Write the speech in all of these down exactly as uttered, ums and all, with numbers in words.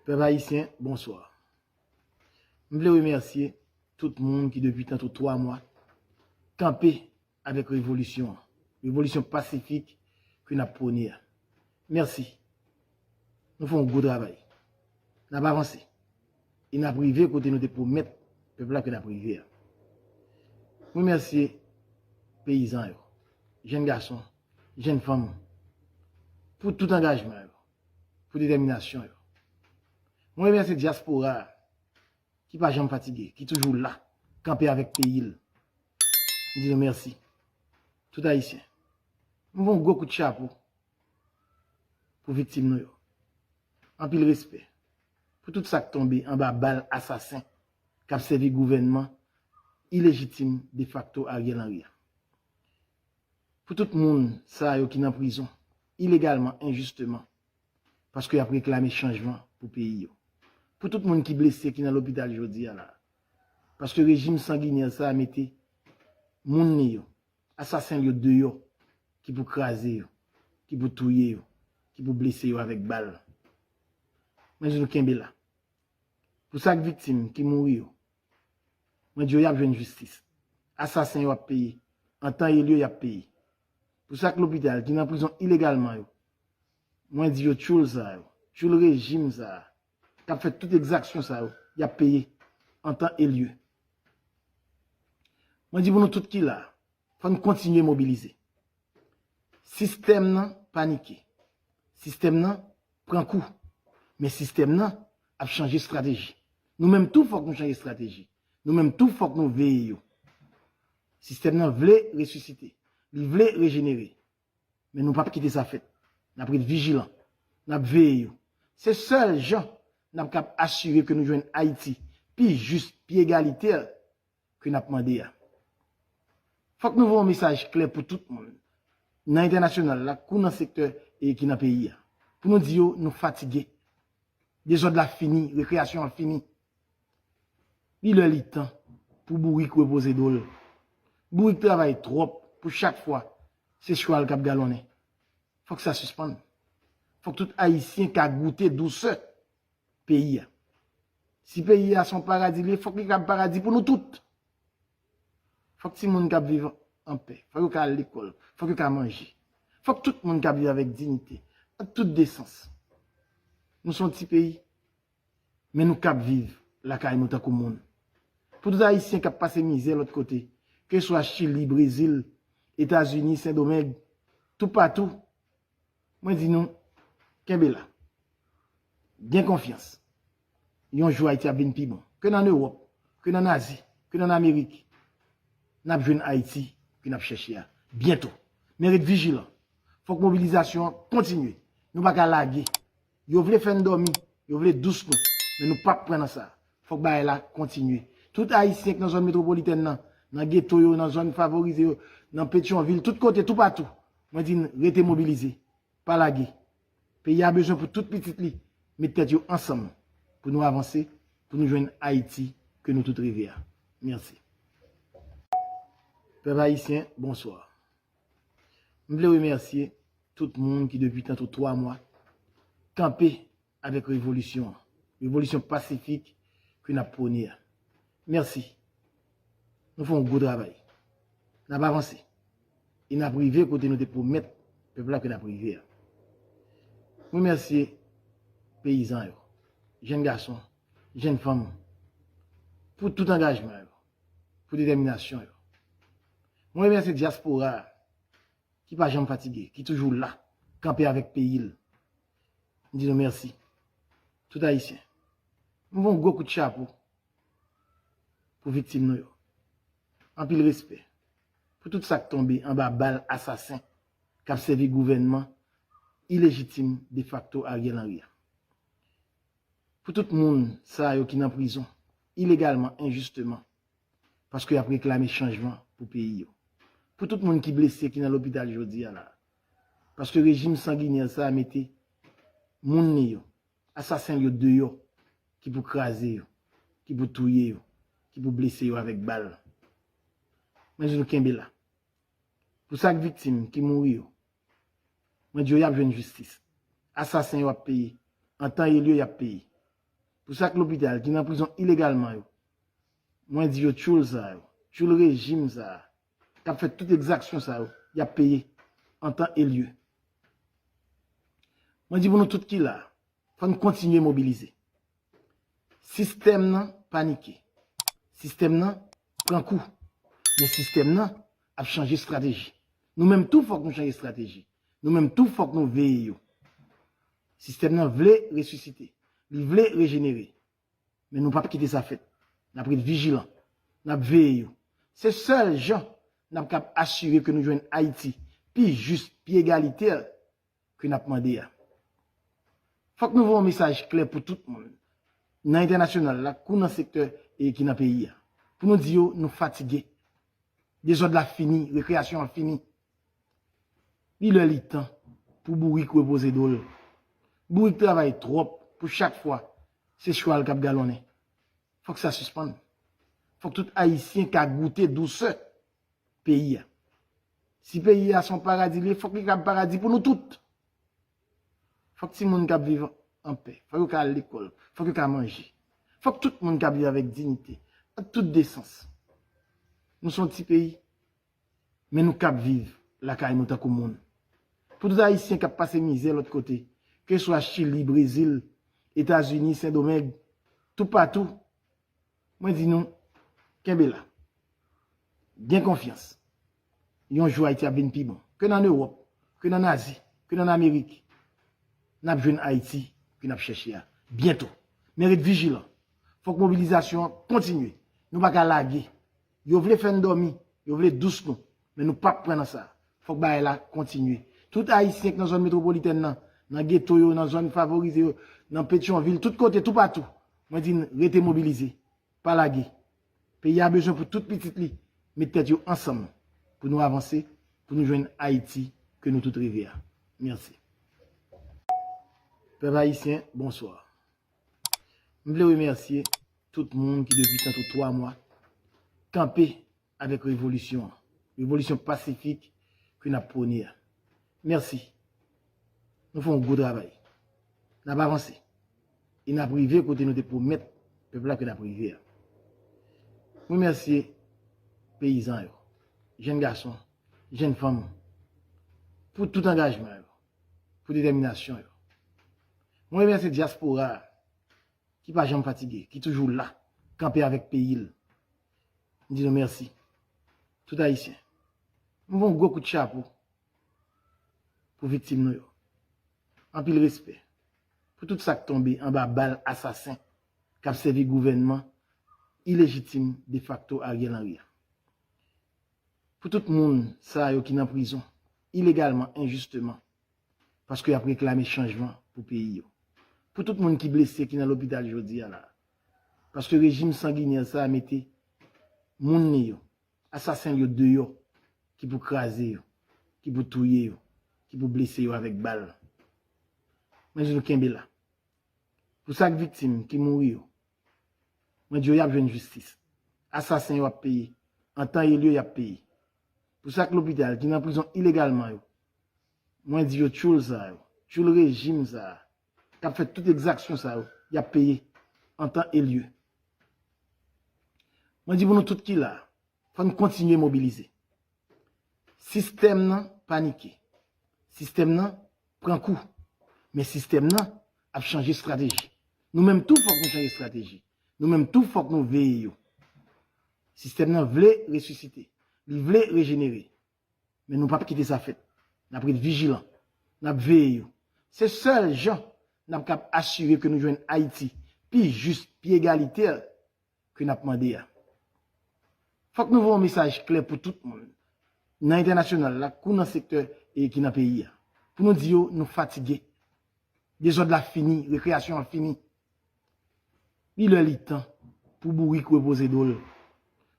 Pèp ayisyen, bonswa. M vle remèsye tout moun ki depi tantou twa mwa kanpe avèk revolisyon an, revolisyon pasifik ke n ap pwone a. Mèsi. Nou fè yon gwo travay. N ap avanse. E n ap rive kote nou te pwomèt pèp la ke n ap rive a. M remèsye peyizan yo, jèn gason, jèn fanm, pou tout angajman yo, pou detèminasyon yo. Mwen remèsye dyaspora a, ki pa janm fatige, ki toujou la, kanpe avèk peyi l. M di nou mèsi. Tout ayisyen. M voye yon gwo kout chapo pou viktim nou yo. Anpil respè pou tout sa k tonbe anba bal asasen k ap sèvi gouvènman ilejitim defakto Ariel Henry a. Pou tout moun sa yo ki nan prizon ilegalman, enjisteman, paske y ap reklame chanjman pou peyi yo. Pou tout moun ki blese, ki nan lopital jodi a la, paske rejim sanginè sa a mete moun li yo, asasen l yo deyò, ki pou kraze yo, ki pou touye yo, ki pou blese yo avèk bal. Mwen di nou kenbe la. Pou sa k viktim ki mouri yo, mwen di yo y ap jwenn jistis. Asasen yo ap peye. An tan e lye, y ap peye. Pou sa k lopital ki nan prizon ilegalman yo, mwen di yo tchoul sa yo, tchoul rejim sa a, k ap fè tout egzaksyon sa yo, y ap peye an tan e lye. Mwen di pou nou tout ki la, fò n kontinye mobilize. Sistèm nan panike. Sistèm nan pran kou. Men sistèm nan ap chanje estrateji. Nou menm tou fòk nou chanje estrateji. Nou menm tou fòk nou veye yo. Sistèm nan vle resisite. Li vle rejenere. Men nou p ap kite sa fèt. N ap ret vijilan. N ap veye yo. Se sèl jan n ap kab asire ke nou jwenn Ayiti pi jis, pi egalitè ke n ap mande a. Fòk nou voye yon mesaj klè pou tout moun, nan entènasyonal la, kou nan sektè e ki nan peyi a. Pou nou di yo, nou fatige. Dezòd la fini, rekreyasyon an fini. Li lè li tan pou bourik repoze do l. Bourik travay twòp pou chak fwa se chwal k ap galonnen. Fòk sa sispann. Fòk tout Ayisyen ka goute dousè peyi a. Si peyi a se yon paradi li ye, fòk li ka paradi pou nou tout. Fòk timoun ka viv anpè. Fòk yo ka al lekòl. Fòk yo ka manje. Fòk tout moun ka viv avèk diyite, ak tout desans. Nou se yon ti peyi, men nou kab viv lakay nou tankou moun. Pou tout Ayisyen k ap pase mizè lòt kote, keswa Chili, Brezil, Etazini, Sendomeng, toupatou, mwen di nou, kenbe la. Gen konfyans. Yon jou Ayiti ap vin pi bon. Ke n ann Ewòp, ke n ann Azi, ke n ann Amerik, n ap jwenn Ayiti ke n ap chèche a byento. Men ret vijilan. Fòk mobilizasyon an kontinye. Nou pa ka lage. Yo vle fè n dòmi, yo vle dous nou, men nou p ap pran nan sa. Fòk bagay la kontinye. Tout Ayisyen k nan zòn metwopolitèn nan, nan geto yo, nan zòn favorize yo, nan Petyonvil, tout kote, toupatou, mwen di n rete mobilize. Pa lage. Peyi a bezwen pou tout pitit li met tèt yo ansanm pou nou avanse, pou nou jwenn Ayiti ke nou tout reve a. Mèsi. Pèp ayisyen, bonswa. M vle remèsye tout moun ki depi tantou twa mwa kanpe avèk revolisyon an, revolisyon pasifik ke n ap pwone a. Mèsi. Nou fè yon gwo travay. N ap avanse. E n ap rive kote nou te pwomèt pèp la ke n ap rive a. M remèsye peyizan yo, jèn gason, jèn fanm, pou tout angajman yo, pou detèminasyon yo. Mwen remèsye dyaspora a, ki pa janm fatige, ki toujou la, kanpe avèk peyi l. M di nou mèsi. Tout Ayisyen. M voye yon gwo kout chapo pou viktim nou yo. Anpil respè pou tout sa k tonbe anba bal asasen k ap sèvi gouvènman ilejitim defakto Ariel Henry a. Pou tout moun sa yo ki nan prizon ilegalman, enjisteman, paske y ap reklame chanjman pou peyi yo. Pou tout moun ki blese, ki nan lopital jodi a la, paske rejim sanginè sa a mete moun li yo, asasen l yo deyò, ki pou kraze yo, ki pou touye yo, ki pou blese yo avèk bal. Mwen di nou kenbe la. Pou sa k viktim ki mouri yo, mwen di yo y ap jwenn jistis. Asasen yo ap peye. An tan e lye, y ap peye. Pou sa k lopital, ki nan prizon ilegalman yo, mwen di yo tchoul sa yo, tchoul rejim sa a, k ap fè tout egzaksyon sa yo, y ap peye an tan e lye. Mwen di pou nou tout ki la, fò n kontinye mobilize. Sistèm nan panike. Sistèm nan pran kou. Men sistèm nan ap chanje estrateji. Nou menm tou fòk nou chanje estrateji. Nou menm tou fòk nou veye yo. Sistèm nan vle resisite. Li vle rejenere. Men nou p ap kite sa fèt. N ap ret vijilan. N ap veye yo. Se sèl jan n ap kab asire ke nou jwenn Ayiti pi jis, pi egalitè ke n ap mande a. Fòk nou voye yon mesaj klè pou tout moun, nan entènasyonal la, kou nan sektè e ki nan peyi a, pou nou di yo nou fatige. Dezòd la fini, rekreyasyon an fini. Li lè li tan pou bourik repoze do l. Bourik travay twòp pou chak fwa se chwal k ap galonnen. Fòk sa sispann. Fòk tout Ayisyen ka goute dousè peyi a. Si peyi a se yon paradi li ye, fòk li kab paradi pou nou tout. Fòk timoun kab viv anpè. Fòk yo ka al lekòl. Fòk yo ka manje. Fòk tout moun kab viv avèk diyite, ak tout desans. Nou se yon ti peyi, men nou kab viv lakay nou tankou moun. Pou tout Ayisyen k ap pase mizè lòt kote, keswa Chili, Brezil, Etazini, Sendomeng, toupatou, mwen di nou, kenbe la. Gen konfyans. Yon jou Ayiti ap vin pi bon. Ke nan Ewòp, ke nan Azi, ke nan Amerik, n ap jwenn Ayiti ke n ap chèche a byento. Men ret vijilan. Fòk mobilizasyon an kontinye. Nou pa ka lage. Yo vle fè n dòmi, yo vle dous nou, men nou p ap pran nan sa. Fòk bagay la kontinye. Tout Ayisyen k nan zòn metwopolitèn nan, nan geto yo, nan zòn favorize yo, nan Petyonvil, tout kote, toupatou, mwen di n rete mobilize. Pa lage. Peyi a bezwen pou tout pitit li met tèt yo ansanm pou nou avanse, pou nou jwenn Ayiti ke nou tout reve a. Mèsi. Pèp ayisyen, bonswa. M vle remèsye tout moun ki depi tantou twa mwa kanpe avèk revolisyon an, revolisyon pasifik ke n ap pwone a. Mèsi. Nou fè yon gwo travay. N ap avanse. E n ap rive kote nou te pwomèt pèp la ke n ap rive a. M remèsye peyizan yo, jèn gason, jèn fanm, pou tout angajman yo, pou detèminasyon yo. Mwen remèsye dyaspora a, ki pa janm fatige, ki toujou la, kanpe avèk peyi l. M di nou mèsi. Tout Ayisyen. M voye yon gwo kout chapo pou viktim nou yo. Anpil respè pou tout sa k tonbe anba bal asasen k ap sèvi gouvènman ilejitim defakto Ariel Henry a. Pou tout moun sa yo ki nan prizon ilegalman, enjisteman, paske y ap reklame chanjman pou peyi yo. Pou tout moun ki blese, ki nan lopital jodi a la, paske rejim sanginè sa a mete moun li yo, asasen l yo deyò, ki pou kraze yo, ki pou touye yo, ki pou blese yo avèk bal. Mwen di nou kenbe la. Pou sa k viktim, ki mouri yo, mwen di yo y ap jwenn jistis. Asasen yo ap peye. An tan e lye, y ap peye. Pou sa k lopital, ki nan prizon ilegalman yo, mwen di yo tchoul sa yo, tchoul rejim sa a, k ap fè tout egzaksyon sa yo, y ap peye an tan e lye. Mwen di pou nou tout ki la, fò n kontinye mobilize. Sistèm nan panike. Sistèm nan pran kou. Men sistèm nan ap chanje estrateji. Nou menm tou fòk nou chanje estrateji. Nou menm tou fòk nou veye yo. Sistèm nan vle resisite. Li vle rejenere. Men nou p ap kite sa fèt. N ap ret vijilan. N ap veye yo. Se sèl jan n ap kab asire ke nou jwenn Ayiti pi jis, pi egalitè ke n ap mande a. Fòk nou voye yon mesaj klè pou tout moun, nan entènasyonal la, kou nan sektè e ki nan peyi a, pou nou di yo nou fatige. Dezòd la fini, rekreyasyon an fini. Li lè li tan pou bourik repoze do l.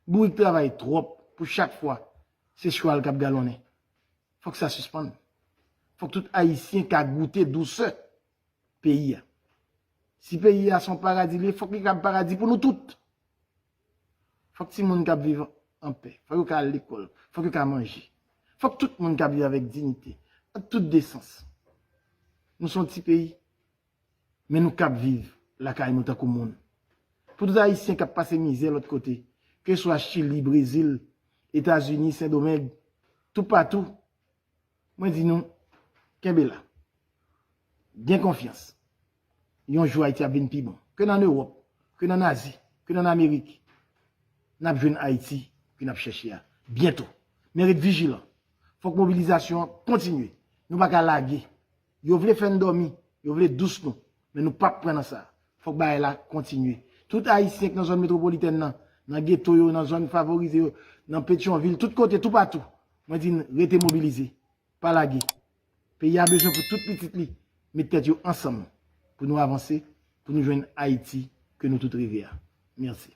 Bourik travay twòp pou chak fwa se chwal k ap galonnen. Fòk sa sispann. Fòk tout Ayisyen ka goute dousè peyi a. Si peyi a se yon paradi li ye, fòk li kab paradi pou nou tout. Fòk timoun kab viv anpè. Fòk yo ka al lekòl. Fòk yo ka manje. Fòk tout moun kab viv avèk diyite, ak tout desans. Nou se yon ti peyi, men nou kab viv lakay nou tankou moun. Pou tout Ayisyen k ap pase mizè lòt kote, keswa Chili, Brezil, Etazini, Sendomeng, toupatou, mwen di nou, kenbe la. Gen konfyans. Yon jou Ayiti ap vin pi bon. Ke n ann Ewòp, ke n ann Azi, ke n ann Amerik, n ap jwenn Ayiti ke n ap chèche a byento. Men ret vijilan. Fòk mobilizasyon an kontinye. Nou pa ka lage. Yo vle fè n dòmi, yo vle dous nou, men nou p ap pran nan sa. Fòk bagay la kontinye. Tout Ayisyen k nan zòn metwopolitèn nan, nan geto yo, nan zòn favorize yo, nan Petyonvil, tout kote, toupatou, mwen di n rete mobilize. Pa lage. Peyi a bezwen pou tout pitit li met tèt yo ansanm pou nou avanse, pou nou jwenn Ayiti ke nou tout reve a. Mèsi.